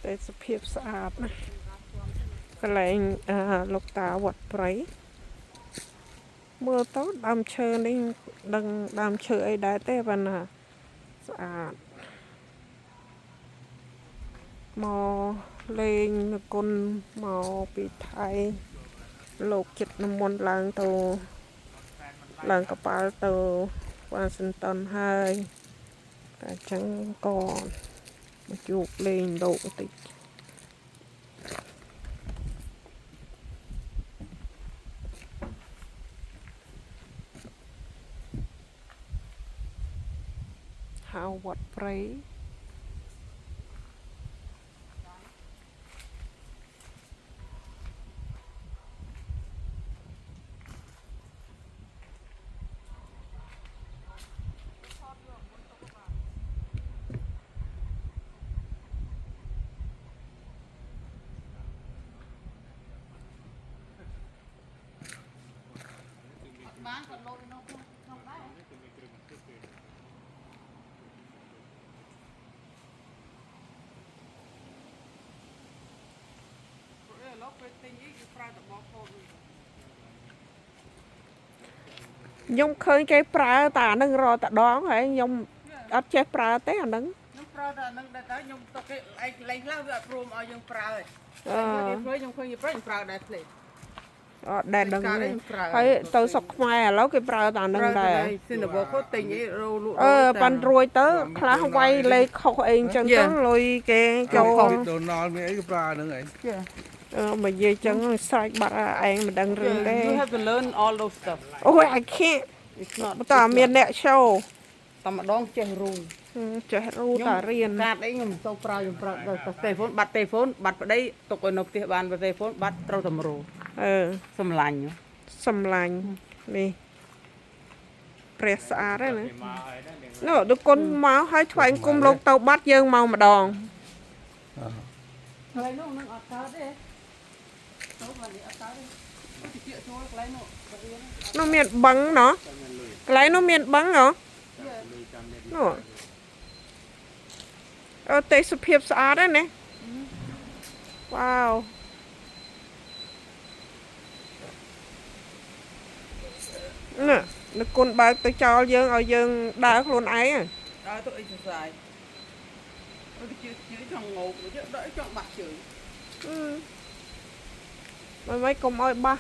តែសភាពស្អាតណាស់កន្លែងអឺលោកតាវត្តព្រៃមើលទៅដើមឈើនេះដឹងដើមឈើអីដែរទេប៉ុន្តែស្អាតមកលេងនគុណមកពីថៃលោកចិត្តនិមន្តឡើងទៅឡើងកប៉ាល់ទៅវ៉ាស៊ីនតោនហើយតែអញ្ចឹងក៏មកជួបលេងលោកបន្តិច ហៅវត្តព្រៃ បានគាត់លោតនៅក្នុងដែរព្រោះឥឡូវពេលទិញអីគេប្រើតែបកូដវិញ ខ្ញុំឃើញគេប្រើតែអានឹងរតដងហើយខ្ញុំអត់ចេះប្រើទេអានឹង ខ្ញុំប្រើតែអានឹងដែរតើខ្ញុំទៅគេឯងលេងខ្លះវាអត់ព្រមឲ្យយើងប្រើទេ អឺ គេប្រើខ្ញុំឃើញគេប្រើខ្ញុំប្រើដែរភ្លេច អត់ដែលដឹងទេហើយទៅស្រុកខ្មែរឥឡូវគេប្រើតែអានឹងដែរ សិនបកូដទិញអីរោលក់ អឺប៉ាន់រួយទៅខ្លះវាយលេខខុសអីអញ្ចឹងទៅលុយគេចូល ដូណាល់មានអីក៏ប្រើហ្នឹងឯង អឺមកនិយាយចឹងស្រេចបាត់ឯងមិនដឹងរឿងទេ You have to learn all those stuff. អូយ I can't. It's not តើមានអ្នក show តែម្ដងចេះរូ ចេះរូតារៀន កាតអីខ្ញុំមិនសូវប្រើខ្ញុំប្រើតែទូរស័ព្ទបាត់ទូរស័ព្ទបាត់ប្តីទុកឲ្យនៅផ្ទះបានបើទូរស័ព្ទបាត់ត្រូវតែមករោ អឺ សម្លាញ់ សម្លាញ់នេះព្រះស្អាតហ្នឹងណានោះដូចគុណមកហើយថ្វាយអង្គមលោកទៅបាត់យើងមកម្ដង កន្លែងនោះនឹងអត់កើតទេទៅបាត់នេះអត់កើតទេទៅជាចូលកន្លែងនោះបរៀន នោះមានបឹងណោះកន្លែងនោះមានបឹងហ៎នោះអឺទេសភាពស្អាតហ្នឹងណាវ៉ាវណានឹកគុណបើកទៅចោលយើងឲ្យយើងដើរខ្លួនឯងហ៎ ដើរទៅ exercise ទៅជាជាចង់ងោកទៅដល់ចង់បាក់ជើង អឺមិនមិនកុំឲ្យបាស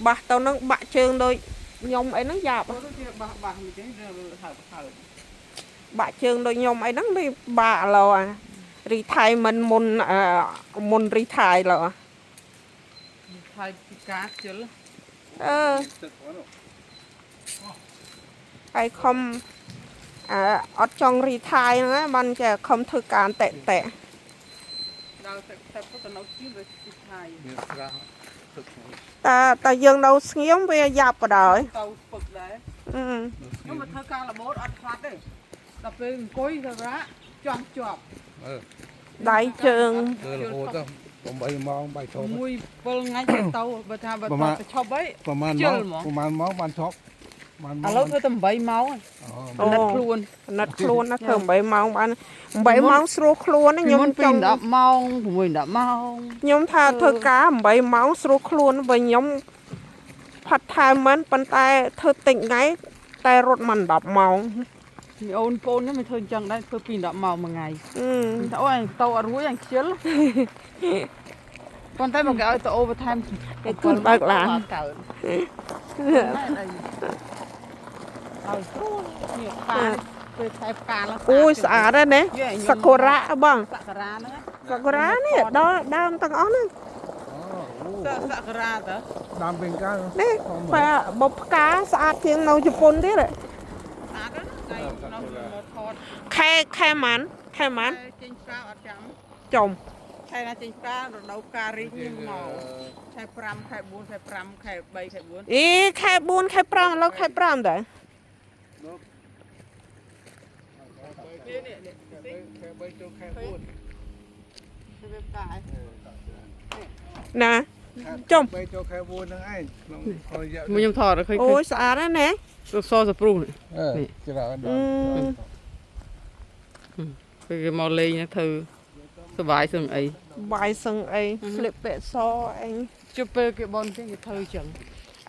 បាសទៅនឹងបាក់ជើងដូចខ្ញុំអីហ្នឹងយ៉ាប់ ទៅជាបាក់បាក់មិនចឹងហើហើ បាក់ជើងដូចខ្ញុំអីហ្នឹងនេះបាក់ឡូអារីថៃមិនមុនអឺមុនរីថៃឡូអា ថៃពិការខ្ជិល អឺ ទឹកហ្នឹង ហើយខំអើអត់ចង់រីថៃហ្នឹងណាបានចេះខំធ្វើការតេតេ ដើរទៅទៅទៅនៅជាវាទីថៃ មានស្រះទឹកហ្នឹង តែតែយើងនៅស្ងៀមវាយ៉ាប់បដ ாய் ទៅពឹកដែរ អឺ ខ្ញុំមកធ្វើការរបូតអត់ខ្លាត់ទេដល់ពេលអង្គុយសម្រាប់ចង់ជាប់ អឺ ដៃជើង ធ្វើរហូតទៅ8ម៉ោងបាយឈប់ មួយ7ថ្ងៃទៅទៅបើថាបើទៅឈប់អី ប្រហែលម៉ោងប្រហែលម៉ោងបានឈប់ប្រហែលម៉ោង ឥឡូវធ្វើតែ8ម៉ោង អូ អាណិតខ្លួន អាណិតខ្លួនណាធ្វើ8ម៉ោងបាន8ម៉ោងស្រួលខ្លួនណា ខ្ញុំ ខ្ញុំចង់ ពី10ម៉ោង6 10ម៉ោង ខ្ញុំថាធ្វើការ8ម៉ោងស្រួលខ្លួនវិញខ្ញុំផាត់ថែមមិនប៉ុន្តែធ្វើតិចថ្ងៃតែរត់មិន10ម៉ោង មីអូនប្អូនខ្ញុំមិនធ្វើអញ្ចឹងដែរធ្វើពី10ម៉ោងមួយថ្ងៃ អឺ ថាអូអញទៅអត់រួចអញខ្ជិលប៉ុន្តែមកគេឲ្យទៅអូបន្ថែម គេគុណបើកឡាន អត់កើតឲ្យស្រួលនេះផ្កានេះពេលខែផ្កាឡើង អូយស្អាតណាស់ណាសកុរៈបង សក្ការៈហ្នឹង សកុរៈនេះដល់ដើមទាំងអស់ហ្នឹង អូ សក្ការៈតើ ដើមពេញកា នេះបើបើផ្កាស្អាតជាងនៅជប៉ុនទៀតហ៎ ស្អាតណាស់ថ្ងៃនោះមកថត ខែខែម៉ានខែម៉ាន ចេញផ្កាអត់ចាំ ចំ ខែណាចេញផ្ការដូវផ្ការីកខ្ញុំមកខែ5ខែ4ខែ5ខែ3ខែ4 អីខែ4ខែ5ឥឡូវខែ5តើ នេះនេះនេះ ខែ3ចូលខែ4 វាផ្កាឯង ណាចំ 3ចូលខែ4ហ្នឹងឯងក្នុងរយៈ មួយខ្ញុំថតឃើញ អូយស្អាតណាស់ណា សសសព្រុស អឺច្រើនដល់ ពេលគេមកលេងហ្នឹងធ្វើសុបាយសឹងអី បាយសឹងអីស្លៀកពាក់សអញ ជប់ពេលគេបនគេគេធ្វើចឹង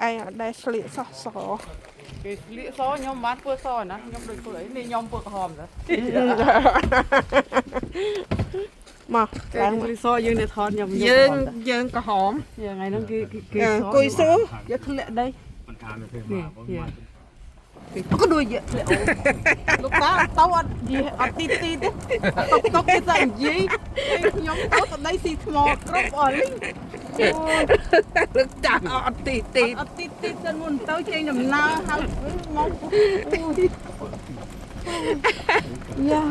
ឯងអត់ដែលស្លៀកសោះស គេស្លៀកសខ្ញុំមិនបានធ្វើសណាខ្ញុំដូចធ្វើអីនេះខ្ញុំធ្វើក្រហមតា មក គេ ឡើង ស្លៀកសយើងនេះថតខ្ញុំ យើងយើងក្រហម យ៉ាងថ្ងៃហ្នឹងគេគេស គុយស៊ូ គេធ្លាក់ដី มันถามไปเพิ่ม នេះ มาผม នេះគេក៏ដូចយធ្លាក់អូលោកតាទៅអត់និយាយអត់ទីទីទេតុកតុកគេតែនិយាយពេលខ្ញុំទៅទៅដីស៊ីថ្មគ្រប់អស់លីង លើកចាស់អត់ទីទី អត់ទីទីសិនមុនទៅចេញដំណើរហើយមកយ៉ា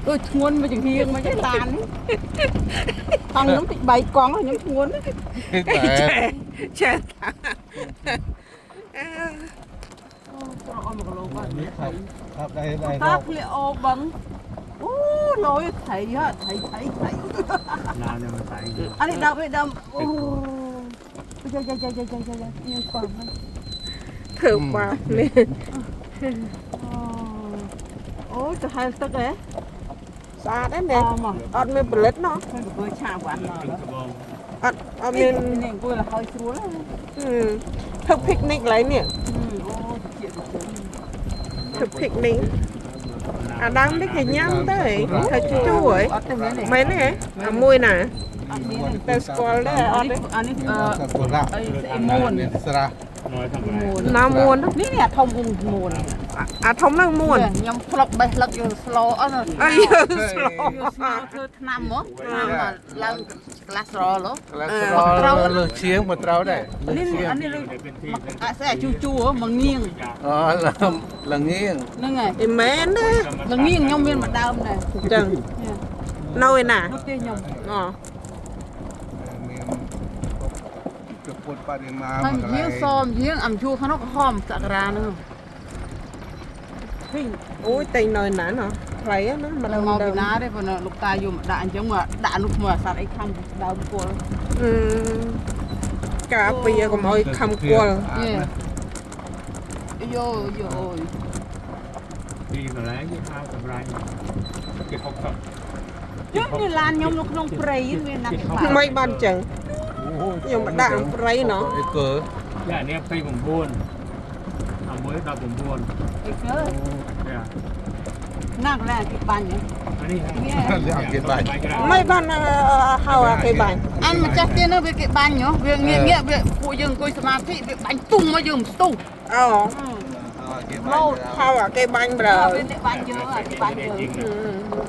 ដូចធ្ងន់មកចង្ហៀងមកចេះតានេះតង់ខ្ញុំតិចបែកកង់ខ្ញុំធ្ងន់ តែ ចេះតា អូអស់1គីឡូបាទ នេះខាប់ខាប់ដែរដែរ តាធ្លាក់អូបឹងអូលយថៃហ่ะថៃថៃថៃ น้ำเนี่ยมันใส អានេះដើមនេះដើមអូយ៉ាយ៉ាយ៉ាយ៉ាយ៉ាយ៉ាខ្ញុំស្គាល់ហ្នឹង ធ្វើបាបនេះ អូទៅហែលទឹកហ៎ ស្អាតហ្នឹងណា អូមក អត់មានផលិតណោះ ឃើញកពើឆាវ៉ាន់មក กระบอง អត់អត់មាន នេះអង្គុយលហើយស្រួល ធ្វើ picnic កន្លែងនេះ អូតិចតិច ធ្វើ picnic អាដើមនេះគេញ៉ាំទៅហីធ្វើជូរហី អត់ទេមែនទេ មែនទេអាមួយណា អត់មាន តែស្គាល់ដែរអត់ទេ អានេះអឺ សាកូរ៉ា អីស្អីមួន នេះស្រះ น้อยทำอะไร មួន ណាមួន នេះនេះអាធំវងមួន អាធំហ្នឹងមួន ខ្ញុំផ្លុកបេះលឹកយកស្លោអត់ អីយើងស្លោ យកស្នោធ្វើថ្នាំហ៎ថ្នាំឡើងក្លាស្រលហ៎ ក្លាស្ត្រលលើសឈៀងមកត្រូវដែរលើ នេះ សឈៀង អានេះ เดี๋ยวเป็นที่ អាស្អែជូជូហ៎មកងៀង អូលងៀង ហ្នឹងហើយ អីមែនណា ល្ងៀងខ្ញុំមានមួយដើមដែរ អញ្ចឹងនៅឯណា នោះទេខ្ញុំ អូ មានជពុតបរិមា ហើយ មក មៀងសមៀងអំជូរខាងនោះក្រហមសក្រាហ្នឹង ហ៊ីអូយតែងនៅឯណាណោះថ្លៃណាមក មក មក ពីណាទេប៉ុន្តែលោកតាយកមកដាក់អញ្ចឹងមកដាក់នោះមកអាសត្វអីខំដើមគល់ អឺការពារកុំឲ្យខំគល់ យោយោអូយ ปีกอะไรยี่ห้ากำไรเจ็ดหกสอง ខ្ញុំនេះឡានខ្ញុំនៅក្នុងព្រៃមានណាស់ក្បាល មិនបានអញ្ចឹងខ្ញុំមកដាក់ព្រៃណោះ អីកើ อย่างนี้ปีผมพูนเอาไว้ตาผมพูน អីកើ เนี่ย ណាស់ឡានគេបាញ់ อันนี้ មិនបានហៅអាគេបាញ់ អានម្ចាស់ទៀតនោះវាគេបាញ់ហ៎វាងាកងាកវាពួកយើងអង្គុយសមាធិវាបាញ់ទុំមកយើងស្ទុះ អូ គេបាញ់ ហៅអាគេបាញ់បើ វាអ្នកបាញ់យើងអាគេបាញ់យើង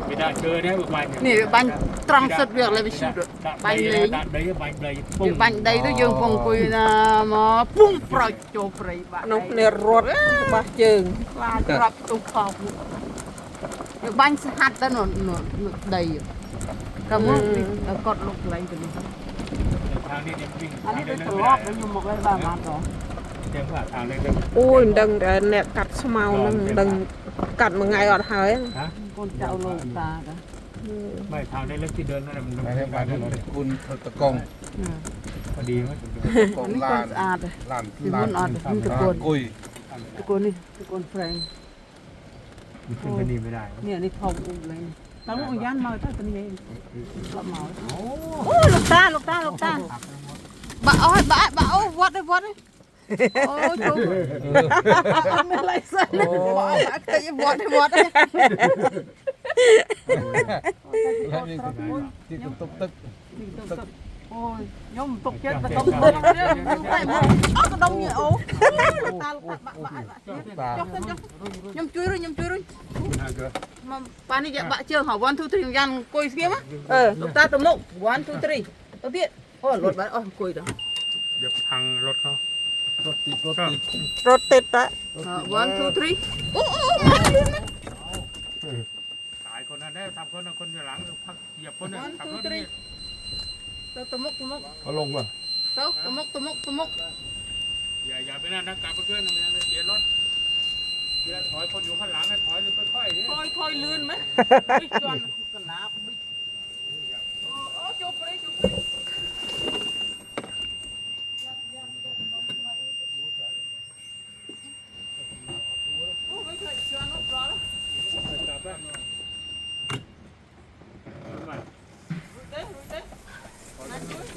ไม่ได้เจอเนี่ยបាញ់ នេះវាបាញ់ត្រង់សិតវាឥឡូវវាឈឺបាញ់លេង ដាក់ដីបាញ់ដីពុ វាបាញ់ដីទៅយើងពងអង្គុយណាមកពុំប្រចចូលព្រៃបាក់ នោះគ្នារត់បាសជើង ខ្លាចក្របទុះខោវាបាញ់ស្ហាត់ទៅនោះដីក៏មកគាត់លុកកន្លែងទៅនេះ ทางนี้เนี่ยวิ่ง អានេះដូចត្រឡប់ខ្ញុំមកហើយបាទបានដល់ เต็มว่าทางเลย អូយមិនដឹងតែអ្នកកាត់ស្មៅហ្នឹងមិនដឹងកាត់មួយថ្ងៃអត់ហើយ ฮะ កូនចៅលោកតាតា ไม่ทางเล็กที่เดินนั่นมัน តែបានគុណតកង พอดีมั้ย កង នេះ ឡាន កូនស្អាត ឡាន ពីមុ ឡាន នអត់នេះតកូន គុយ តកូននេះតកូនហ្វ្រេង ขึ้นไปนี่ไม่ได้ នេះនេះធំអ៊ុំលេងតើមកយ៉ានមកទៅទៅនេះស្លាប់មកអូលោកតាលោកតាលោកតាបាក់អស់បាក់បាក់អូវត្តទេវត្តទេអូជុំអត់មានឡៃសិនបាក់បាក់តិចវត្តទេវត្តទេ ហើយមានទីកន្ទប់ទឹក អូយខ្ញុំទុកចិត្តបន្ទប់ខ្ញុំតែមកអត់កដុំអូលោកតាលោកតាបាក់បាក់ តា ចុះទៅចុះខ្ញុំជួយរួចខ្ញុំជួយរួចមកប៉ានេះយកបាក់ជើងហ៎1 2 3យ៉ាងអង្គុយស្ងៀម អឺ លោកតាទៅមុខ1 2 3ទៅទៀតអូលត់បាត់អស់អង្គុយទៅ เดี๋ยวพังรถเขา រត់ទីរត់ទី រត់ទៀតតា 1 2 3អូអូមកលឿនណាស់ ตายคนนั้นได้ทำคนนั้นคนอยู่หลังพักเหยียบคนนั้น 1 ขับรถ 2 3ទៅទៅមុខទៅមុខ เขาลงป่ะ ទៅទៅមុខទៅមុខទៅមុខ อย่าอย่าไปนั่นนะกลับไปเคลื่อนไม่งั้นเสียรถเวลาถอยคนอยู่ข้างหลังให้ถอยหรือค่อยๆ ថយថយលឿនមែនវិជន់កណាបវិអូអូចូលព្រៃចូលព្រៃអូវិញជន់នោះប្រឡ กลับไป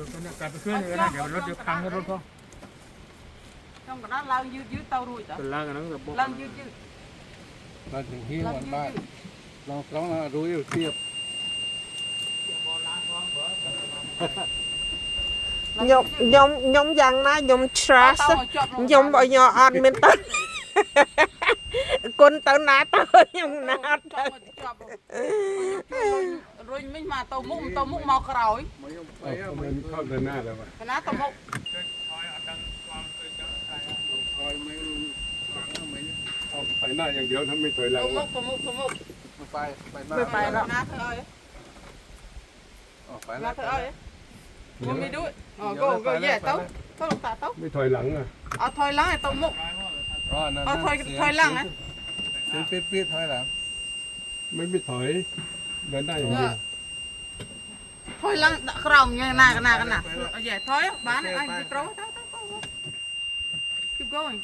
กลับไปขึ้นเลยนะเดี๋ยวรถจะพังรถเขา ចំកណ្ដាលឡើងយឺតយឺតទៅរួចតា เป็นล่างกันนะแบบ ឡើងយឺតយឺត มาถึงที่วันบ้านลองต้องรู้อยู่เทียบ ខ្ញុំខ្ញុំខ្ញុំយ៉ាងណាខ្ញុំ trust ខ្ញុំបើខ្ញុំអត់មានទៅគុណទៅណាទៅខ្ញុំណាអត់ទៅ ជាប់រុញមិញមកទៅមុខទៅមុខមកក្រោយ มันเข้าเดินหน้าแล้ววะ កណាទៅមុខ ถอยเอาดังความเคยจะใส่ ถอยไม่ไม่ เอาไปหน้าอย่างเดียวถ้าไม่ถอยหลัง ទៅមុខទៅមុខទៅមុខ ไปไปหน้า ไม่ไปแล้ว ណាធ្វើអី ไปแล้ว ណាធ្វើអីមកមីដូចអូ go go យេទៅទៅលោកតាទៅ ไม่ถอยหลังอ่ะ អត់ថយឡើងឲ្យទៅមុខ อ๋อ អត់ថយថយឡើងហ៎ เสียงปี๊ดๆถอยหลัง ไม่ถอยเดินหน้าอย่างเดียว ថយឡើងដាក់ក្រោមយ៉ាងណាកណាកណាយេថយបានអញទៅត្រូវទៅទៅទៅ keep going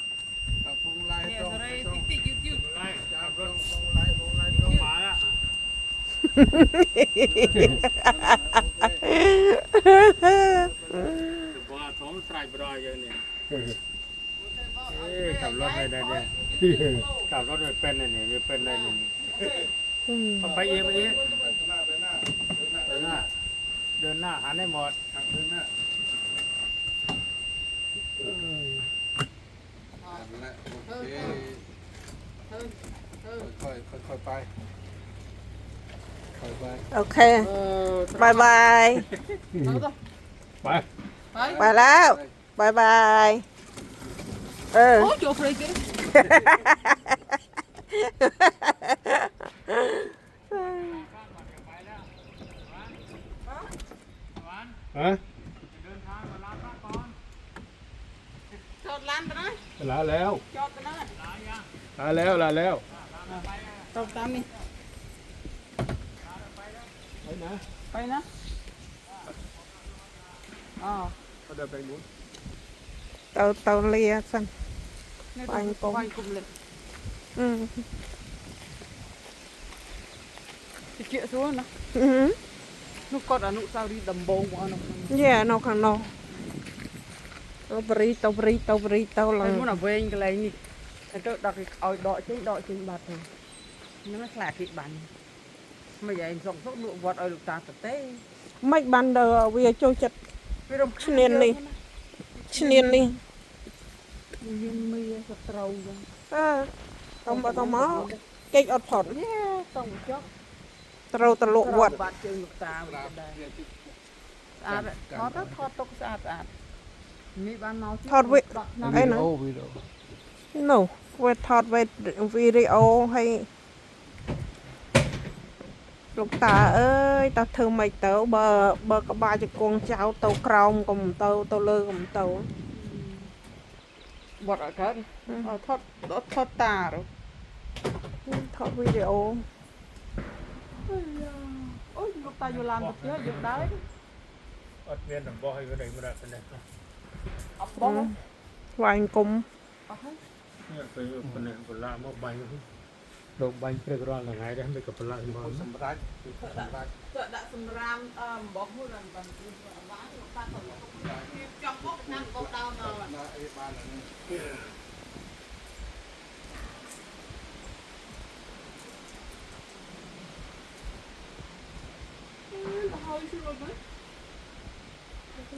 พวงไล่ នេះ ตรง សេរី ตรง តិចតិចយឺតយឺត ไล่ จับตรงพวงไล่พวงไล่ตรง มาละว่าท้องไตรบรอยอย่างนี้เอ๊ะขับรถไม่ได้เนี่ยขับรถไม่เป็นเนี่ยไม่เป็นอะไรเนี่ยไปเองไปเอง หน้าไปหน้า เดินหน้าเดินหน้าหันให้หมด ทางเดินหน้านั่นแหละโอเคค่อยๆค่อยๆไปค่อยไป OK bye bye ไป ទៅ ไปแล้ว bye bye เออ អូចូលព្រៃគេ ฮะ ចតឡានទៅណា ลาแล้ว ចតទៅណា ลาแล้วลาแล้ว ទៅតាមនេះ ไปนะ ไปណាអូ เขาเดินไปนู้น ទៅទៅលាសិន នេះ បាញ់គុំ បាញ់គុំលិត អឺ តិចស្រួលណា អឺ នោះគាត់អនុស្សាវរីយ៍ដំបងបងនោះ យេនៅខាងនោះទៅបរីទៅបរីទៅបរីទៅឡើង ហើយមុនអាវែងកន្លែងនេះហើយទៅដល់គេឲ្យដកចេញដកចេញបាត់ទៅហ្នឹងខ្លាចគេបាញ់មិនឯងសុកសុកលក់វត្តឲ្យលោកតាទៅទេ មិនបានដល់វាចូលចិត្ត វារំ ឈ្នាននេះឈ្នាននេះ យើងមានសត្រូវចឹង អើទៅមកទៅមកគេចអត់ផុត យេតង់ចុក ត្រូវទៅលក់វត្ត បាត់ជើងលោកតាវិញដែរស្អាតថតទៅថតទុកស្អាតស្អាតនេះបានមក ថតវា ដកឆ្នាំ អីណា អូវីដេអូ នោះវាថតវីវីដេអូហើយលោកតាអើយតើធ្វើម៉េចទៅបើបើក្បាលជង្គង់ចៅទៅក្រោមកុំទៅទៅលើកុំទៅ បត់អត់កើតអត់ថតអត់ថតតារ ថតវីដេអូ អូយលោកតាយូឡានទៅទៀតយើងដើរ អត់មានដំបោះឲ្យវាដេញមកដល់នេះ អត់បង ស្វែងគុំ អស់ហើយ នេះទៅប៉ុណ្ណេះបន្លាមកបាញ់លោកបាញ់ព្រឹករាល់ថ្ងៃដែរមិនក៏បន្លាមក សម្រាប់សម្រាប់ ទៅដាក់សម្រាមអំបោះមួយដល់បានបានលោកតាទៅចង់បោកឆ្នាំបោកដើមមក ណាអីបានអានេះ ហើយស្រួលមើល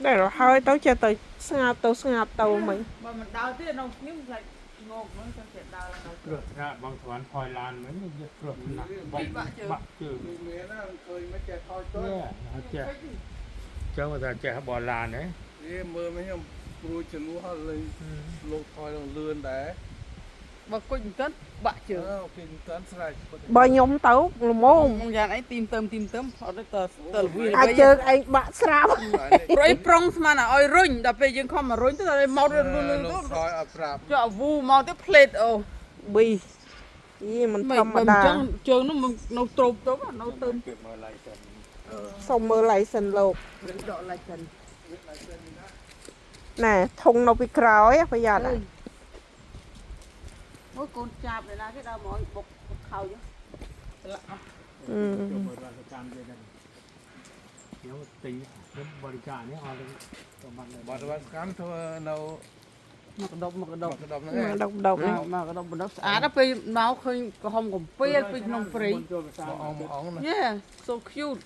ដែលរហើយទៅចេះទៅស្ងាត់ទៅស្ងាត់ទៅមិញ បើមិនដើរទៀតនៅខ្ញុំខ្លាចងោកហ្នឹងចាំតែដើរឡើង គ្រោះថ្នាក់បងស្វាន់ផយឡានមិញវាគ្រោះថ្នាក់បាក់បាក់ជើង គឺមានណាឃើញមិនចេះថយទៅ នេះចេះចឹងថាចេះបឡានហ៎ វាមើលមិនខ្ញុំព្រួយជំនួសហើយលេងលោកថយនឹងលឿនដែរ បើគុជមិនទាន់បាក់ជើង អើគេមិនតាន់ស្រេច បើខ្ញុំទៅល្មម យ៉ាងអីទីមទៅទីមទៅអត់ទៅទៅល្វី អាចជើងឯងបាក់ស្រាប់ ព្រោះអីប្រុងស្មានឲ្យរុញដល់ពេលយើងខំមករុញទៅដល់មកលឺលឺ លោកថយអត់ប្រាប់ ចុះវូមកទៅផ្លេតអូ ប៊ីយីមិនធម្មតា អញ្ចឹងជើងនោះនៅទ្រូបទៅនៅទៅ គេមើលឡៃសិន សុំមើល license លោក ដកឡៃសិន ណែធុងនៅពីក្រោយប្រយ័ត្ន អូយកូនចាប់ឯណាគេដល់មកបុកខោចឹង អឺ ចូលមើលរដ្ឋកម្មទៀតហ្នឹងខ្ញុំទិញ บริการនេះអត់ប្រហែល បាត់បានកម្មធ្វើនៅ មកកដប់មកកដប់ មកដប់ហ្នឹង មកដប់ដប់នេះ មកកដប់បណ្ដប់ស្អាតដល់ពេលមកឃើញក្រហមកំពីលពីក្នុងព្រៃ ចូលភាសា មកអង្គមកអង្គណា Yeah, so cute.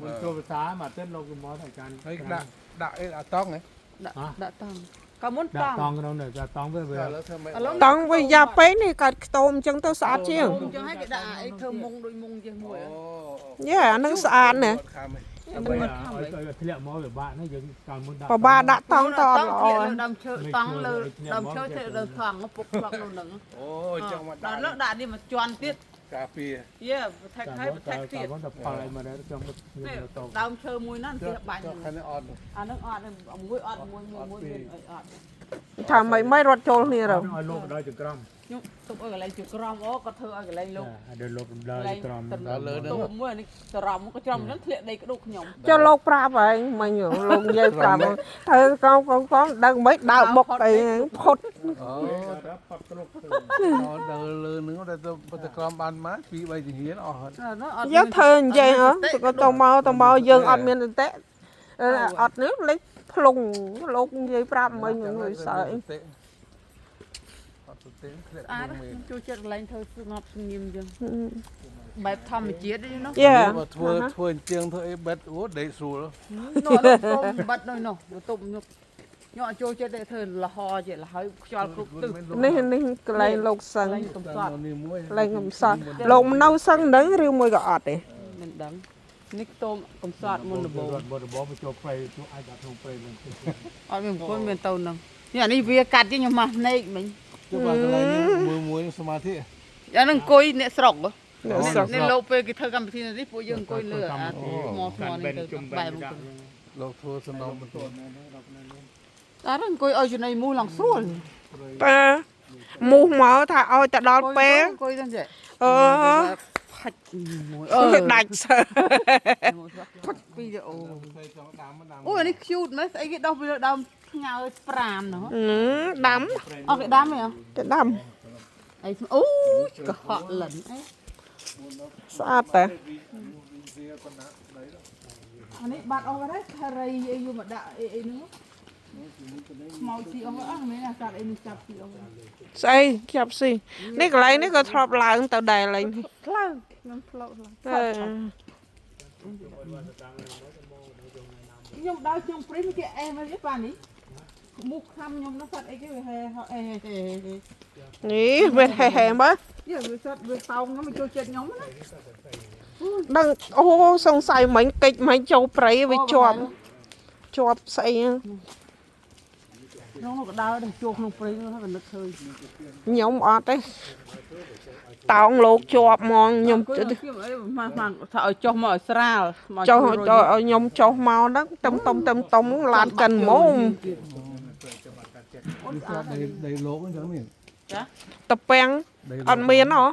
មុនចូលភាសាមកទៅលោកមកអាចារ្យ ហើយដាក់ដាក់អីអាតង់ហ៎ ដាក់ដាក់តង់កាលមុន ដាក់ តង់ តង់ក្នុងនេះដាក់តង់វា ឥឡូវធ្វើម៉េច ឥឡូវ តង់វិញយ៉ាពេលនេះកាត់ខ្ទមអញ្ចឹងទៅស្អាតជាង អញ្ចឹងហើយគេដាក់អាអីធ្វើមុងដូចមុងចេះមួយ អូ យ៉ាអានឹងស្អាតណាស់ ខាំហ៎ ដើម្បីឲ្យធ្លាក់មកពិបាកណាយើងកាលមុនដាក់ បបាដាក់តង់តអត់ល្អ ធ្លាក់លើដើមឈើតង់លើដើមឈើធ្លាក់លើថង់ពុកផ្លុកនៅនឹង អូចង់មក ដល់ ដាក់ លើដាក់នេះមកជន់ទៀត ការពារ យេ protect ហើយ protect ទៀត កាលមុនទៅផលអីមកដែរខ្ញុំ នេះ ទៅ ដើមឈើមួយហ្នឹងគេបាញ់ ចុះខាងនេះអត់ អាហ្នឹងអត់មួយអត់មួយមួយមានអីអត់ ថាមិនមិនរត់ចូលគ្នាទៅ ឲ្យលោកដល់ចក្រម ខ្ញុំទុកឲ្យកន្លែងជាក្រមអូគាត់ធ្វើឲ្យកន្លែងលោក ដល់លោកដល់ចក្រម ដល់លើហ្នឹង ទុកមួយនេះត្រមក៏ច្រមហ្នឹងធ្លាក់ដីក្ដុកខ្ញុំ ចុះលោកប្រាប់ហើយមិញលោកនិយាយប្រាប់ធ្វើកងកងកងដឹងមិនដើរបុកអីផុត អូ ដល់ផុតគ្រប់ ដល់លើហ្នឹងដល់ទៅបតក្រមបានមក2 3ជំហានអស់ហើយ ហ្នឹងអត់ យើងធ្វើអញ្ចឹងហ៎ក៏ទៅមកទៅមកយើងអត់មានសតិអត់នេះលេចភ្លុងលោកនិយាយប្រាប់មិញងុយសើច អត់ទៅទេធ្លាក់ អា មួយ ចូលចិត្តកន្លែងធ្វើស្ងប់ស្ងៀមអញ្ចឹងបែបធម្មជាតិទេនោះ យ៉ា បើធ្វើធ្វើអញ្ចឹងធ្វើអីបិទអូដេកស្រួល នោះលោកទុំបិទនោះនោះទុំញក់ញក់ចូលចិត្តតែធ្វើលហជាលហើយខ្យល់គ្រប់ទិស នេះនេះកន្លែងលោកសឹង កន្លែងកំសត់ នេះមួយក ន្លែងកំសត់លោកនៅសឹងហ្នឹងឬមួយក៏អត់ទេ មិនដឹងនេះខ្ទមកំសត់មុនដំបូង រត់មុនដំបូងទៅចូលព្រៃចូលអាចដល់ក្នុងព្រៃនឹង អត់មានអង្គមានទៅនឹងនេះអានេះវាកាត់ទេខ្ញុំមកភ្នែកមិញ ចុះបើកន្លែងនេះមួយមួយសមាធិ អានឹងអង្គុយអ្នកស្រុក អ្នកស្រុក នេះលោកពេលគេធ្វើកម្មវិធីនេះពួកយើងអង្គុយលើអាថ្មថ្មនេះទៅបែបមក លោកធ្វើសំណុំបន្ទាត់ តែអង្គុយឲ្យចំណីមូសឡើងស្រួល ប៉ាមូសមកថាឲ្យទៅដល់ពេល អង្គុយទៅចេះ អឺ ផាច់មួយ អឺដាច់សើ ផាច់ពីអូ គេចង់ដាំដាំ អូអានេះ cute មែនស្អីគេដោះពីលើដើមផ្ញើ5នោះ ដាំ អស់គេដាំហ៎ ទៅដាំ អីអូកុហកលិនអី ស្អាតតា អានេះបាត់អស់ហើយថារីអីយកមកដាក់អីអីហ្នឹងខ្មោចស៊ីអស់អស់មែនអាសត្វអីនេះចាប់ស៊ីអស់ ស្អីចាប់ស៊ីនេះកន្លែងនេះក៏ធ្លាប់ឡើងទៅដែរឡើយនេះ ខ្លាំងខ្ញុំផ្លោកឡើង អឺ ខ្ញុំដើរក្នុងព្រៃគេអេមកទេប៉ានេះមុខខំខ្ញុំនោះសត្វអីគេវាហេហេហេហេ នេះវាហេហេមើល យើវាសត្វវាតោងខ្ញុំចូលចិត្តខ្ញុំណា ដឹងអូសង្ស័យមិញកិច្ចមិញចូលព្រៃវាជាប់ជាប់ស្អីហ្នឹង ក្នុងនោះក៏ដើរដល់ចូលក្នុងព្រៃនោះក៏នឹកឃើញ ខ្ញុំអត់ទេតោងលោកជាប់ហ្មងខ្ញុំ ខ្ញុំអីមកមកថាឲ្យចុះមកឲ្យស្រាល ចុះឲ្យខ្ញុំចុះមកហ្នឹងទឹមតុំទឹមតុំឡានកិនហ្មង នេះស្អាតដីដីលោកអញ្ចឹងនេះ តពាំងអត់មានហ៎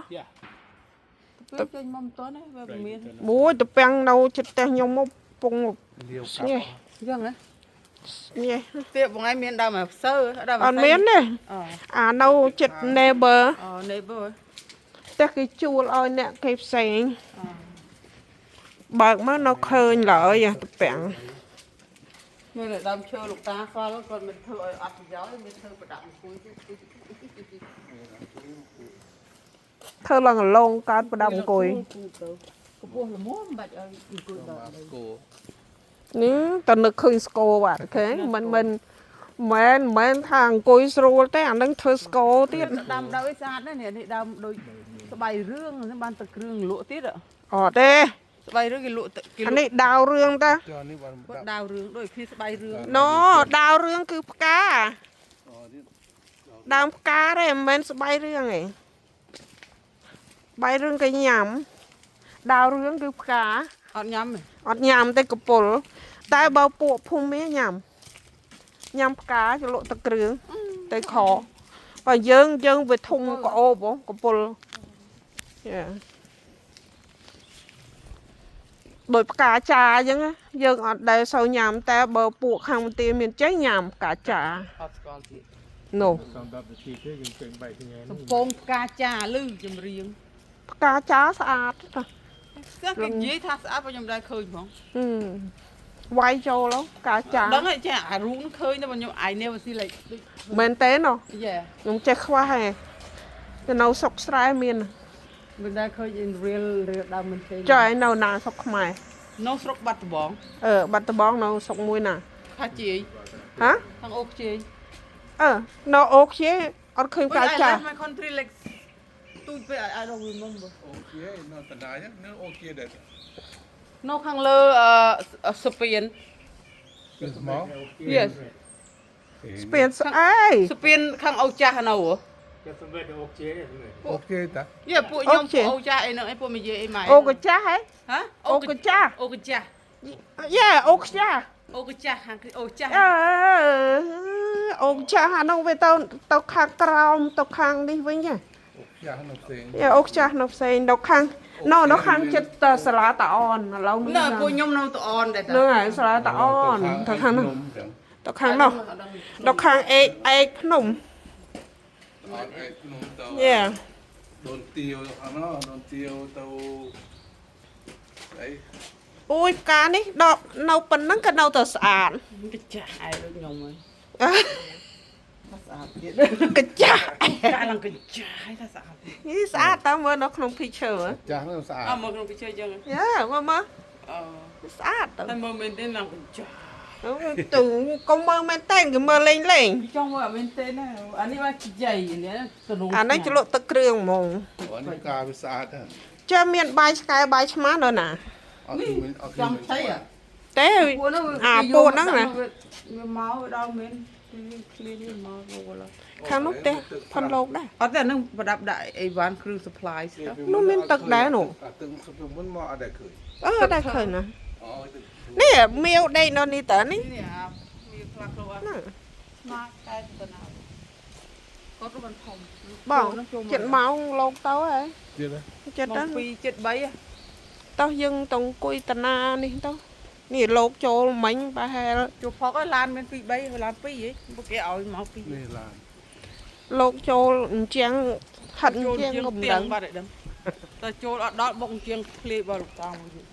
ទៅចេញមកមិនទាន់ទេវាមាន មួយតពាំងនៅចិត្តផ្ទះខ្ញុំមកពង លាវ ស្ញេះ អញ្ចឹងហ៎ ស្ញេះ ទៀបបងឯងមានដើមផ្សើដើម អត់មានទេ អូ អានៅចិត្ត neighbor អូ neighbor ផ្ទះគេជួលឲ្យអ្នកគេផ្សេងបើកមកនៅឃើញឡើយអាតពាំង មានដើមឈើលោកតាសល់គាត់មិនធ្វើឲ្យអត់ប្រយោជន៍មានធ្វើប្រដាប់អង្គុយទៀត ធ្វើឡើងអលងកើតប្រដាប់អង្គុយ កម្ពស់ល្មមមិនបាច់ឲ្យអង្គុយដល់ មកគោ នេះតើនឹកឃើញស្គរបាទអូខេមិនមិនមែនមិនថាអង្គុយស្រួលទេអានឹងធ្វើស្គរទៀត ដើមដើមអីស្អាតណាស់នេះនេះដើមដូចស្បៃរឿងហ្នឹងបានតែគ្រឿងលក់ទៀត អត់ទេ ស្បៃរឿងគេលក់គេលក់ អានេះដាវរឿងតា ចុះនេះបាន គាត់ដាវរឿងដូចគ្នាស្បៃរឿង ណូដាវរឿងគឺផ្កា អូនេះ ដើមផ្កាទេមិនមែនស្បៃរឿងទេស្បៃរឿងគេញ៉ាំដាវរឿងគឺផ្កា អត់ញ៉ាំទេ អត់ញ៉ាំទេកពុលតែបើពួកភូមិញ៉ាំញ៉ាំផ្កាជ្រលក់ទឹកគ្រឿងទៅខបើយើងយើងវាធំក្អូបហ៎កពុលយ៉ាដោយផ្កាចាអញ្ចឹងណាយើងអត់ដែលសូវញ៉ាំតែបើពួកខាងមន្ទីរមានចេះញ៉ាំផ្កាចា អត់ស្គាល់ទៀត នោះ សម្រាប់វិធីទេយើងចេញបែកញ៉ែ សំពងផ្កាចាលឺចម្រៀង ផ្កាចាស្អាតណាស់ ស្ទះគេនិយាយថាស្អាតបើខ្ញុំមិនដែលឃើញហ្មង ហឹម វាយចូលហ៎ផ្កាចា ដឹងហើយចាអារូបហ្នឹងឃើញតែខ្ញុំ I never see like ដូច មែនទេណោះ Yeah. ខ្ញុំចេះខ្វះហ៎ទៅនៅស្រុកស្រែមាន មិនដែលឃើញ in real real ដើមមែនទេ ចុះឯងនៅណាស្រុកខ្មែរ នៅស្រុកបាត់ដំបង អឺបាត់ដំបងនៅស្រុកមួយណា ខាជាយ ហ៎ ខាងអូខ្ជាយ អឺនៅអូខ្ជាអត់ឃើញផ្កា I ចា left my country like ទូចពេក I don't remember. អូខេនៅតដាយនៅអូខេដែរ នៅខាងលើអឺស្ពាន មក Yes. ស្ពានស្អី ស្ពានខាងអូចាស់នៅហ៎ จะสำเร็จโอเคเนี่ยสำเร็จ អូខេតា យេពួកខ្ញុំពួកអូចាស់អីហ្នឹងអីពួកមីយាយអីម៉ែ អូកាចាស់ហ៎ ហ៎ អូកាចាស់ អូកាចាស់ យ៉ាអូខ្ចាស់ អូកាចាស់ខាងអូចាស់ អឺអូចាស់អានោះវាទៅទៅខាងក្រោមទៅខាងនេះវិញហ៎ អូចាស់នៅផ្សេង យ៉ាអូចាស់នៅផ្សេងនៅខាងនៅនៅខាងចិត្តតសាលាតាអនឥឡូវនេះ នៅពួកខ្ញុំនៅតអនដែរតា ហ្នឹងហើយសាលាតាអនទៅខាងនោះទៅខាងនោះទៅខាងអេកអេកភ្នំ អត់ឯភ្នំទៅ យ៉ា ដូនទាវខាងនោះដូនទាវទៅអី អូយផ្កានេះដកនៅប៉ុណ្ណឹងក៏នៅតែស្អាត កាចាស់ឯងដូចខ្ញុំហើយស្អាតទៀត កាចាស់ កាឡើងកាចាស់ហើយថាស្អាត នេះស្អាតតើមើលនៅក្នុង picture ហ៎ ចាស់នោះស្អាត អើមើលក្នុង picture ចឹង យ៉ាមើលមើល អឺ ស្អាតតើ តែមើលមែនទេឡើងកាចាស់ ទូកុំមើលមែនតើគេមើលលេងលេង ចង់មើលអត់មែនទេណាអានេះមកខ្ចីនេះសនុ អានេះជ្លក់ទឹកគ្រឿងហ្មង អានេះការវាស្អាតហ្នឹង ចាំមានបាយឆ្កែបាយឆ្មានៅណា អត់ឃើញអត់ឃើញ ចំឆៃអា ទេ ពួកហ្នឹង អាពួកហ្នឹងណា វាមកវាដល់មែនវាឃ្លានវាមកវល់ ខាងនោះផ្ទះផនលោកដែរ អត់ទេអាហ្នឹងប្រដាប់ដាក់អីវ៉ាន់គ្រឿង supply ស្ដាប់ នោះមានទឹកដែរនោះ អាទឹកពីមុនមកអត់ដែលឃើញ អឺដែរឃើញណា អូទឹក នេះមៀវដេកនៅនេះតើនេះ នេះអាមានខ្លះខ្លួនអា ណា ស្មាតែទៅណាគាត់មិនធំ បងចិត្តម៉ោងលោកទៅហើយ ទៀតណា ចិត្ត ម៉ោង2 7 3 តោះយើងទៅអង្គុយតាណានេះទៅនេះលោកចូលមិញប្រហែល ចូលផកឲ្យឡានមាន2 3ឡាន2ហីពួកគេឲ្យមក2 នេះឡាន លោកចូលអញ្ចឹងហិតអញ្ចឹងក៏មិនដឹង បាត់ឲ្យដឹងតែចូលអត់ដល់បុកជាងធ្លាយរបស់លោកតាមួយទៀត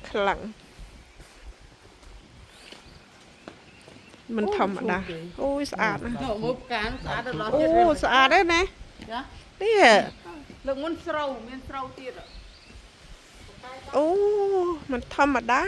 ខ្លាំងមិនធម្មតាអូយស្អាតណាស់ នោះមើលផ្កានោះស្អាតដល់ អូ ទៀត ស្អាតទេណា ចា នេះ លើកមុនស្រូវមានស្រូវទៀត អូមិនធម្មតា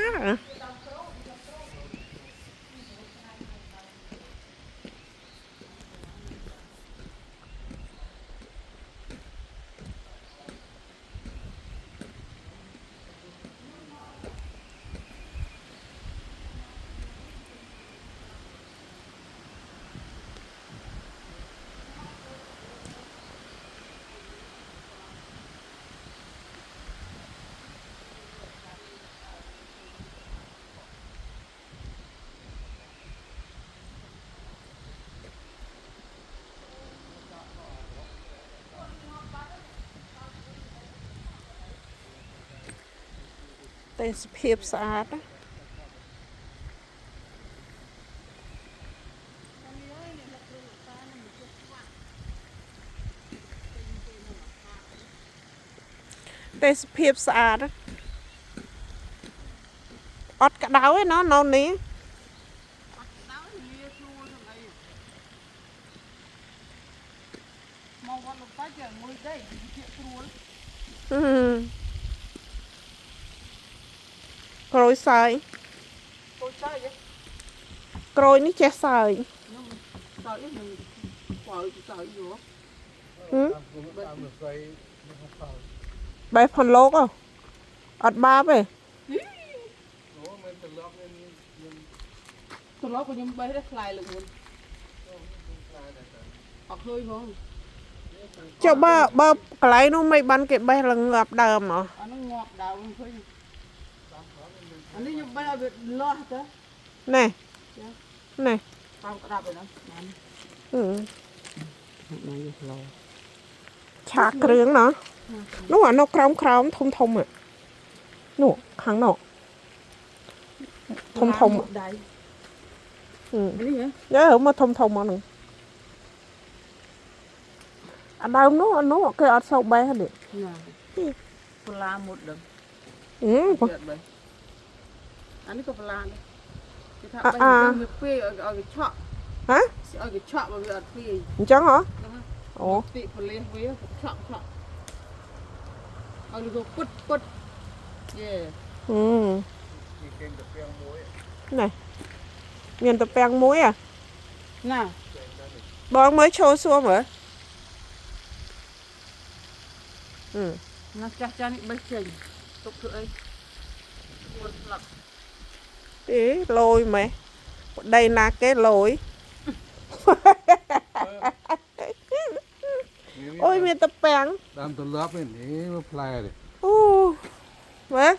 ទេសភាពស្អាតណាទេសភាពស្អាតណាអត់ក្តៅទេណោះនៅនេះ មកវត្តលោកតាចេះមួយទេជាស្រួល ហឹមក្រូចសើច កូនចៅយ ក្រូចនេះចេះសើច ខ្ញុំសើចខ្ញុំបើសើចយោ ហឹម តាមរស័យ បែបផនលោកហ៎អត់បាបទេ អូមិនត្រឡប់មានមាន ត្រឡប់ក៏ខ្ញុំបេះដែរខ្លាយលើកមុនអត់ឃើញហ្មង ចុះបើបើកន្លែងនោះមិនបានគេបេះលងាប់ដើមហ៎ អានោះងាប់ដើមឃើញអានេះខ្ញុំបេះឲ្យវាលាស់ទៅ ណែណែ តាមក្តាប់ឯហ្នឹង ហឹមឆាគ្រឿងណោះនោះអានោះក្រោមក្រោមធំធំហ៎នោះខាងនោះធំធំ ដៃ ហឹម នេះហ៎ យើមកធំធំមកហ្នឹងអាដើមនោះអានោះគេអត់សូវបេះទេ ណាបន្លាមុតដឹង ហឹម វាអត់បេះ អានេះក៏ប្រឡានគេថាបេះអញ្ចឹងវាពេកឲ្យគេឆក់ ហ៎ ឲ្យគេឆក់បើវាអត់ពេក អញ្ចឹងហ៎អូ ទីពលាសវាឆក់ឆក់ឲ្យវាពុតពុតយេ ហឹមនេះមានតពាំងមួយอ่ะ ណា បងមើលឈោសួរមើលហឹម ណាចាស់ចាស់នេះបេះចេញទុកធ្វើអីពួនស្លាប់ ទេលយម៉េះប្តីណាគេលយអូយមានតពាំង ដើមទន្លាប់នេះនេះផ្លែនេះ អូមើល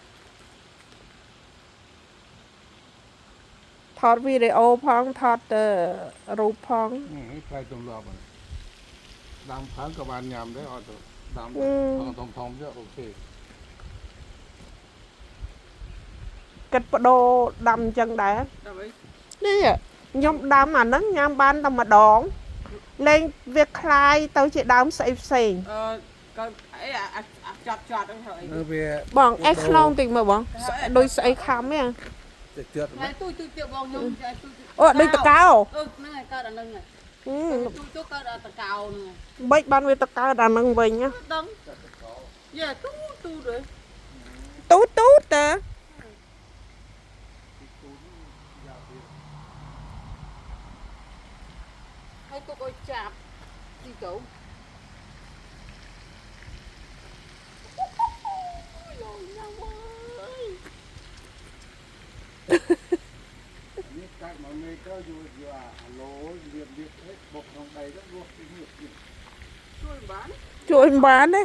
ថតវីដេអូផងថតរូបផង នេះផ្លែទន្លាប់ហ្នឹងដើមផើងក៏បានញ៉ាំដែរអត់ទៅដើមធំធំៗចុះអូខេ គិតបដូរដាំអញ្ចឹងដែរ ដល់អី នេះខ្ញុំដាំអាហ្នឹងញ៉ាំបានតែម្ដងលែងវាคล้ายទៅជាដើមស្អីផ្សេង អឺក៏អីអាចត់ចត់ហ្នឹងហើយ នៅវា បងអេខ្នងតិចមើលបងដូចស្អីខំហ៎ ទៅទៀត ហើយទូទូទៀតបងខ្ញុំចាទូ អូដូចតកោ អឺហ្នឹងហើយកើតអាហ្នឹងហើយទូទូកើតដល់តកោហ្នឹង បិចបានវាតកើដល់ហ្នឹងវិញណា ដឹងយ៉ាទូទូទៅ ទូទូតើ ហើយទុកឲ្យចាប់ទីទៅ នេះកាត់មកមេទៅយូរយូរអាឡូលៀបលៀបអីបុកក្នុងដីទៅលក់ទីនេះ ជួយបាន ជួយមិនបានទេ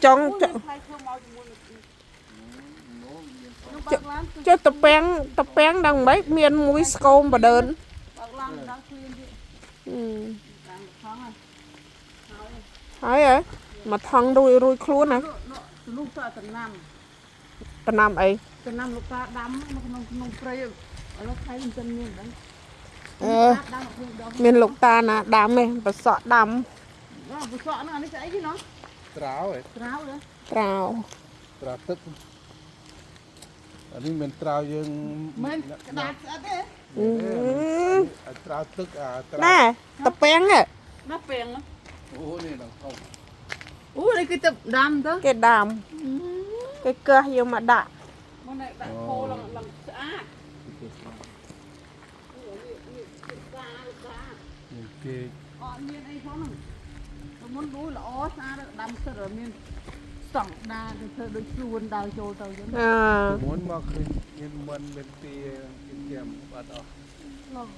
ចង់ ចង់ផ្លែធ្វើមកជាមួយនឹងខ្ញុំបើកឡាន ចុះតពាំងតពាំងដល់ម៉េចមានមួយស្គមបដើន បើកឡានដល់ឃ្លានទៀតតាមថងហើយ ហើយហ៎មកថងរួយរួយខ្លួនណា នោះនោះតតំណាំ តំណាំអី តំណាំលោកតាដាំនៅក្នុងក្នុងព្រៃឥឡូវខែមិនទាន់មានហ្នឹង អឺ ដាំអត់មានដង មានលោកតាណាដាំទេប្រសក់ដាំ ប្រសក់ហ្នឹងអានេះស្អីគេណោះ ត្រាវឯ ត្រាវទេ ត្រាវ ត្រាវទឹកអានេះមិនត្រាវយើង មិនក្តារស្អិតទេ អាត្រាវទឹកអាត្រាវ ណែតពាំង ណាពេង អូនេះដល់ធំ អូនេះគឺទឹកដាំទៅ គេដាំគេកើសយកមកដាក់ មកនេះដាក់ខោឡើងឡើងស្អាត នេះគេ អត់មានអីផងហ្នឹងមុនលូល្អស្អាតដាំសិតមានស្តង់ដាទៅធ្វើដូចជួនដើរចូលទៅចឹង អឺ មុនមកឃើញមានមិនមានទីគេចាំបាត់អស់ ឡង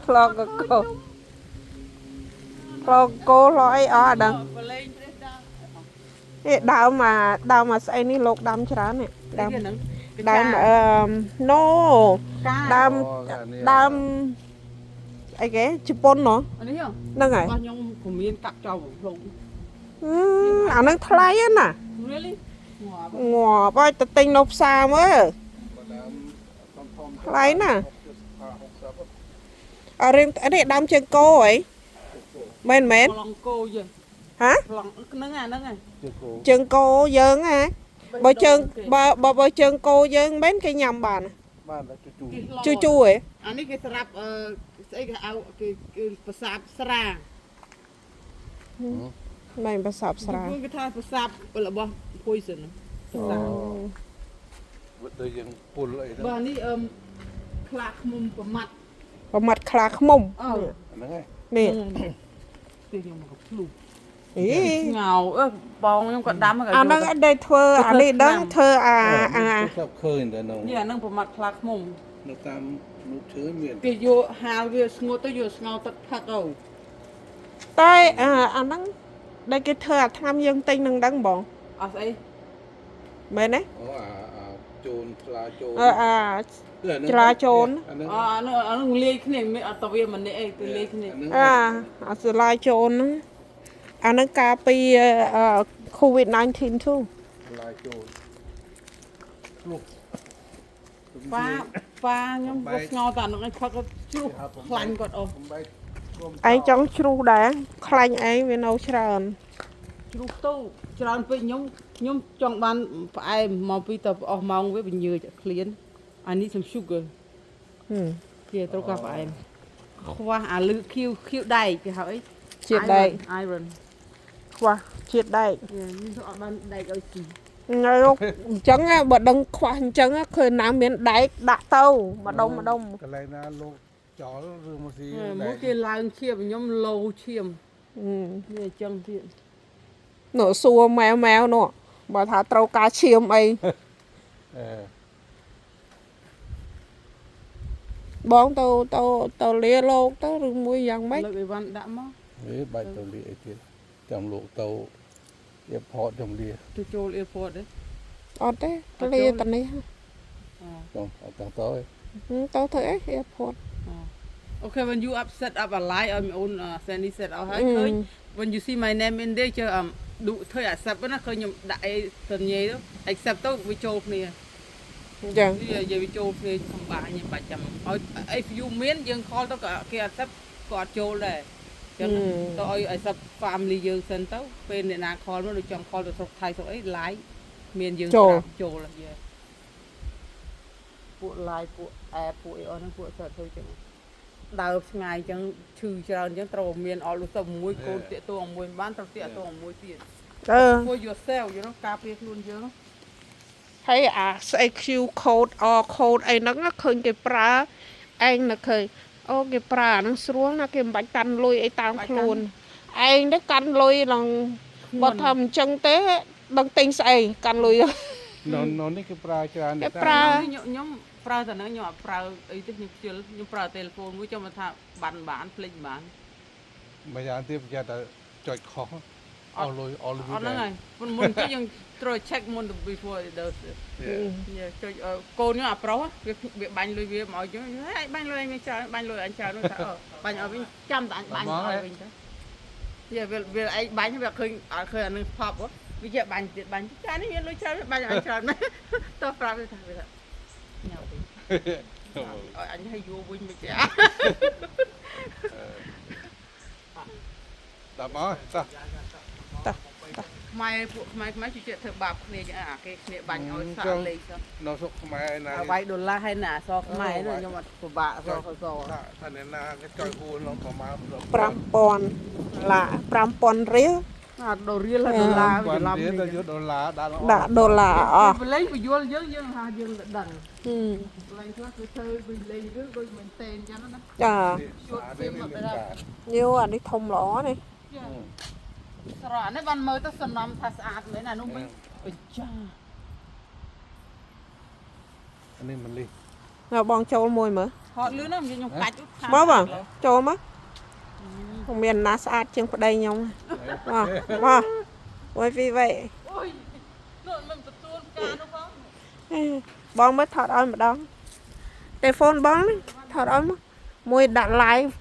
ខ្លងកកោខ្លងកោលអីអត់អាដឹង បលេងព្រះដើម ទេដើមអាដើមអាស្អីនេះលោកដាំច្រើននេះដើម ហ្នឹង ដើមអឺ no ដើមដើមអីគេជប៉ុនណោះ នេះ ហ្នឹងហើយ របស់ខ្ញុំក៏មានកាក់ចោលភ្លុង អាហ្នឹងថ្លៃណា Really ងាប់ហើយទៅទិញនៅផ្សារមើល ដើមធំធំ ថ្លៃណាអរិមនេះដើមជើងគោអីមែនមែន ប្លង់គោយើង ហ៎ ប្លង់ហ្នឹងអាហ្នឹង ជើងគោ ជើងគោយើងហ៎បើជើងបើបើបើជើងគោយើងមែនគេញ៉ាំបាន បានតែជូជូ ជូជូហ៎ អានេះគេស្រាប់អឺស្អីគេអៅគេគេប្រសាបស្រា មែនប្រសពស្រា គេថាប្រសាបរបស់ poison ប្រសាប វត្តដូចយើងពុលអីហ្នឹង បាទនេះអឺខ្លាឃ្មុំប្រមាត់ ប្រមាត់ខ្លាឃ្មុំ អើ ហ្នឹងហើយ នេះ ទីខ្ញុំមកភ្លុះ អី ងៅអឺបងខ្ញុំក៏ដាំ អាហ្នឹងអត់ได้ធ្វើអានេះដឹងធ្វើអាអា ធ្លាប់ឃើញតែនៅ នេះអាហ្នឹងប្រមាត់ខ្លាឃ្មុំ នៅតាមនោះឈើមាន គេយកហាលវាស្ងួតទៅយកស្ងោរទឹកផឹកទៅ តែអាអាហ្នឹងដែលគេធ្វើអាថ្នាំយើងទិញនឹងដឹងបង អត់ស្អី មែនទេ អូអាអាជូនខ្លាជូន អឺអា ច្រាជូន អាហ្នឹង អអានោះអានោះលាយគ្នាមិនអត់ទៅវាម្នាក់អីទៅលាយគ្នា អាអាសាឡាយចូលហ្នឹងអាហ្នឹងការពីអឺ COVID-19 too ខ្លាជូនលុះ ប៉ាប៉ាខ្ញុំក៏ស្ងោរតែអានោះឯងផឹកទៅជ្រុះខ្លាញ់គាត់អស់ បំបែកគុំ ឯងចង់ជ្រុះដែរខ្លាញ់ឯងវានៅច្រើន ជ្រុះទៅច្រើនពេកខ្ញុំខ្ញុំចង់បានផ្អែមមកពីទៅអស់ម៉ោងវាបញ្ញើឃ្លាន I need some sugar. ហឹម ជាត្រូវការផ្អែមខ្វះអាលឺខៀវខៀវដែកគេហៅអី ជាតិដែក Iron. ខ្វះជាតិដែក នេះអត់បានដែកឲ្យស៊ី ថ្ងៃលោកអញ្ចឹងហ៎បើដឹងខ្វះអញ្ចឹងហ៎ឃើញណាមានដែកដាក់ទៅម្ដុំម្ដុំ កន្លែងណាលោកចោលឬមកស៊ី មួយគេឡើងឈាមខ្ញុំលោឈាម ហឹម នេះអញ្ចឹងទៀត នោះសួរម៉ែវម៉ែវនោះបើថាត្រូវការឈាមអី អឺ បងទៅទៅទៅលាលោកទៅឬមួយយ៉ាងម៉េច លើកអីវ៉ាន់ដាក់មក ហេបាច់ទៅលាអីទៀតចាំលោកទៅ airport ចាំលា ទៅចូល airport ទេ អត់ទេលាតនេះហ៎ ចង់អត់ចង់ទៅទេ ហឹមទៅធ្វើអី airport Okay, when you up set up a line ឲ្យអូន Sandy set ឲ្យហើយឃើញ when you see my name in there ជើឌុធ្វើ accept ណាឃើញខ្ញុំដាក់អីទៅញ៉ៃទៅ accept ទៅវាចូលគ្នា អញ្ចឹង វានិយាយវាចូលគ្នាសំបាញបាច់ចាំឲ្យ if you មានយើង call ទៅក៏គេ accept ក៏អត់ចូលដែរចឹងទៅឲ្យ accept family យើងសិនទៅពេលអ្នកណា call មកដូចចង់ call ទៅស្រុកថៃស្រុកអី live មានយើងស្រាប់ចូលយើពួក live ពួក app ពួកអីអស់ហ្នឹងពួកសិតធ្វើចឹងដើរឆ្ងាយចឹងឈឺច្រើនចឹងត្រូវមានអត់លុះទៅមួយកូនតាកតងមួយបានត្រូវតាកតងមួយទៀត អឺ for yourself you know ការពារខ្លួនយើង ហើយអាស្អី Q code R code អីហ្នឹងណាឃើញគេប្រើឯងនៅឃើញអូគេប្រើអាហ្នឹងស្រួលណាស់គេមិនបាច់កាន់លុយអីតាមខ្លួនឯងទៅកាន់លុយឡើងបើថាមិនចឹងទេដឹងទិញស្អីកាន់លុយ នននេះគេប្រើច្រើន គេប្រើ ខ្ញុំខ្ញុំប្រើតែហ្នឹងខ្ញុំអត់ប្រើអីទេខ្ញុំខ្ជិលខ្ញុំប្រើទូរស័ព្ទមួយចាំមកថាបានបានភ្លេចបាន ម្យ៉ាងទៀតប្រយ័ត្នតែចុចខុសអស់លុយអស់លុយ អត់ហ្នឹងហើយមុនមុនគេយើងត្រូវ check មុន before it does ចុចកូនខ្ញុំអាប្រុសវាវាបាញ់លុយវាមកឲ្យខ្ញុំហេបាញ់លុយអញច្រើនបាញ់លុយអញច្រើននោះថាអូបាញ់ឲ្យវិញចាំតែអញបាញ់ឲ្យវិញទៅវាវាឯងបាញ់វាឃើញអត់ឃើញអានឹងផប់វាជាបាញ់ទៀតបាញ់ចានេះមានលុយច្រើនបាញ់អញច្រើនណាស់តោះប្រាប់វាថាវាញ៉ាំវិញឲ្យអញឲ្យយួរវិញមិនចា ដល់មកតោះ តោះ ខ្មែរពួកខ្មែរខ្មែរជួយចិត្តធ្វើបាបគ្នាចឹងអាគេគ្នាបាញ់ឲ្យសាក់លេខសោះ នៅស្រុកខ្មែរណា អាវាយដុល្លារហើយណាអសខ្មែរនោះខ្ញុំអត់ពិបាកអសអស ថាថាអ្នកណាគេចុចហួនឡើងប្រមាណ 5000ឡា5000រៀល អាដុរៀលហើយដុល្លារវាច្រឡំ រៀលទៅយកដុល្លារដាក់ ដាក់ដុល្លារអស់ បលេងពយល់យើងយើងថាយើងដឹង ហឹម កន្លែងខ្លះគឺធ្វើវិញលេងរឿងដូចមែនតេនអញ្ចឹងណា ចា ជួតពីមក ញូអានេះធំល្អនេះ ស្រស់អានេះបានមើលទៅសំណំថាស្អាតមែនអានោះវិញអចា អានេះមលិះ នៅបងចូលមួយមើល ហត់លឿនណាស់ខ្ញុំកាច់ មកបងចូលមកខ្ញុំមានណាស្អាតជាងប្តីខ្ញុំមកមកមួយពីរបី អូយនោះមិនទទួលការនោះផង បងមើលថតឲ្យម្ដងទេហ្វូនបងនេះថតឲ្យមកមួយដាក់ live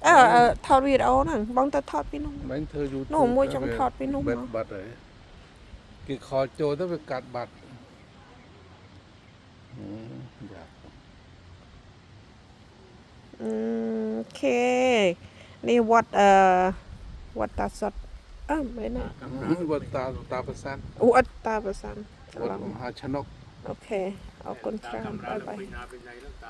អឺអឺថតវីដេអូហ្នឹងបងទៅថតពីនោះ មិនធ្វើ YouTube នោះមួយចង់ថតពីនោះមក បាត់បាត់ហើយគេខលចូលទៅវាកាត់បាត់យ៉ា OK នេះវត្តអឺវត្តតាសុតអឺមែនណា វត្តតាតាប្រសាទ វត្តតាប្រសាន វត្តមហាឆនុក OK អរគុណច្រើន bye bye ពីណាពីណីហ្នឹងតា